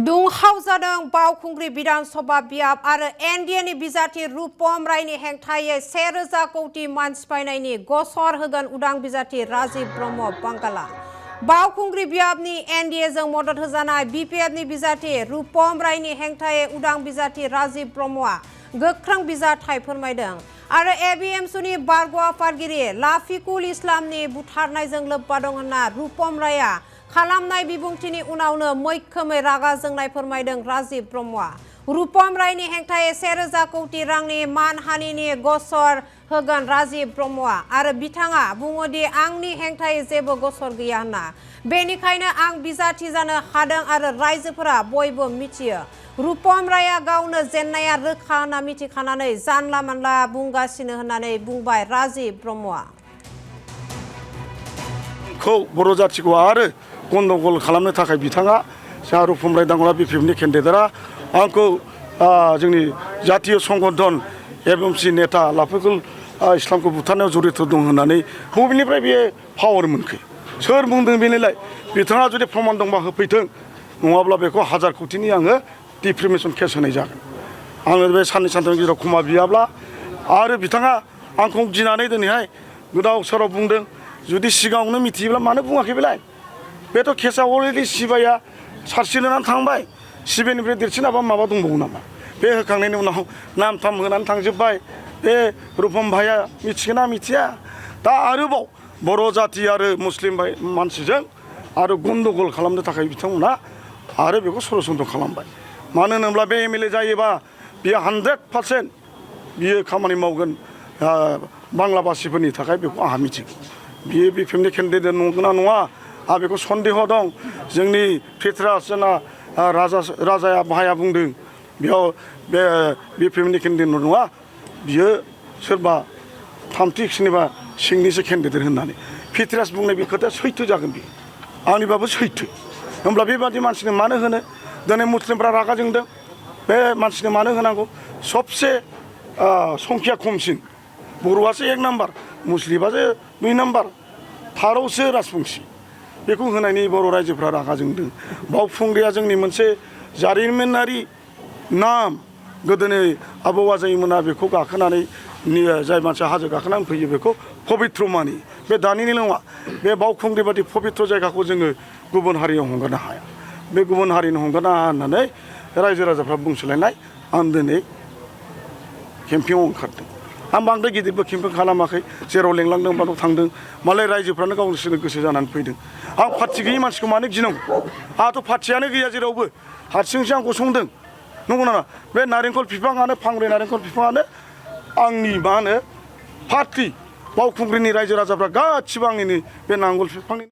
दुंहाव बावखुंग्रि विधानसभा बियाब आरो एनडिएनि बिजाथि रूपम रायनि हेंथायै 1000 कौटि मानसि फायनायनि गसर होगोन उदां बिजाथि राजीव ब्रह्म बांगाला। बावखुंग्रि बियाबनि एनडिएजों मदद होजानाय बिपिएफनि बिजाथि रूपम रायनि हेंथायै उदां बिजाथि राजीव ब्रह्मआ गोख्रों बिजाथाय फोरमायदों आरो एबिएमसुनि बारग' आफादगिरि लाफिकुल इस्लामनि बुथारनायजों लोब्बा दं होनना रूपम रायआ खालामनाय बिबुंथिनि उनावनो मैखोमै रागा जोंनाय फोरमायदों राजीव ब्रह्मआ। रूपम रायनि हेंथायै 1000 कौटि रांनि मानहानिनि गसर होगोन राजीव ब्रह्मआ आरो बिथाङा बुङोदि आंनि हेंथायै जेबो गसर गैया होनना। बेनिखायनो आं बिजाथि जानो हादों आरो रायजोफोरा बयबो मिथियो। रूपम रायआ गावनो जेननाया रोखा होनना मिथिखानानै जानला मानला बुंगासिनो होननानै बुंबाय राजीव ब्रह्मआ। बर' जाथिखौ आरो गन्दगल खालामनो थाखाय बिथाङा जा रूपम राय दांगला बिपिएफनि केन्डिडेटआ आंखौ जोंनि जातीय संगठन एबिएमसि नेता लाफिकुल इस्लामखौ बुथारनायाव जड़ित दं होननानै बबेनिफ्राय बे पावार मोनखो? सोर बुंदों बेनिलाय? बिथाङा जुदि प्रमाण दंबा होफैथों, नङाब्ला बेखौ 1000 कौटिनि आङो डिफेमेशन केस होनाय जागोन। आङो बे साननै सानथामनि गेजेराव क्षमा बियाब्ला आरो बिथाङा आंखौ गिनानै दिनैहाय गोदाव सोराव बुंदों। जुदि सिगाङावनो मिथियोब्ला मानो बुङाखै बेलाय? बेथ' केसआ अलरेडि सिबिआइआ चार्जसिट होनानै थांबाय। सिबिआइनिफ्राय देरसिन माबा दंबावो नामा? बे होखांनायनि उनाव नाम थाम होनानै थांजोब्बाय। बे रूपम भाइआ मिथिगोन ना मिथिया? दा आरोबाव बर' जाति आरो मुस्लिम मानसिजों आरो गन्दगल खालामनो थाखाय बिथांमोना आरो बेखौ षड़यन्त्र खालामबाय। मानो होनोब्ला बे एमएलए जायोबा बियो 100% बियो खामानि मावगोन बांलाबासिफोरनि थाखाय, बेखौ आंहा मिथिगौ। बियो बिपिएफनि केन्डिडेट नंगौना नङा आं बेखौ सन्देह दं। जोंनि प्रिथ्वीराज राजाया भाइआ बुंदों बेयाव बे बिपिएफनि केन्डिडेट नङा, बियो सोरबा थामथि सोरनिबा सिंनिसो केन्डिडेट होननानै। प्रिथ्वीराज बुंनाय बे खोथाया सैथो जागोन, बियो आंनिबाबो सैथो। होमब्ला बेबादि मानसिनो मानो होनो? दिनै मुस्लिमफ्रा रागा जोंदों। बे मानसिनो मानो होनांगौ? सबसे संख्या खमसिन बर'आसो 1 नाम्बार, मुस्लिमासो 2 नाम्बार, थारावसो राजबंशी। बेखौ होनायनि बर' रायजोफ्रा रागा जोंदों। बावखुंग्रिया जोंनि मोनसे जारिमिनारि नाम। गोदोनि आबौ आजैमोना बेखौ गाखोनानै जाय मानसिया हाजो गाखोनानै फैयो बेखौ पबित्र मानि। बे दानिनि नङा। बे बावखुंग्रि बादि पबित्र जायगाखौ जोङो गुबुन हारियाव हंगारनो हाया। बे गुबुन हारिनो हंगारनो हाया होननानै रायजो राजाफ्रा बुंसोलायनाय आं दिनै केम्पिंआव ओंखारदों। आं बांद्राय गिदिरबो केम्पिं खालामाखै। जेराव लेंलांदों बाव थांदों। मालाय रायजोफ्रानो गावसोरनो गोसो जानानै फैदों। आं पार्टि गैयि मानसिखौ मानो गिनांगौ? आंहाथ' पार्टियानो गैया जेरावबो। हारसिंसो आं गसंदों। नंगौ नामा? बे नारेंखल बिफाङानो, फांब्रै नारेंखल बिफाङानो आंनि मा होनो पार्टि। बावखुंग्रिनि रायजो राजाफ्रा गासिबो आंनिनो बे नांगोल बिफांनि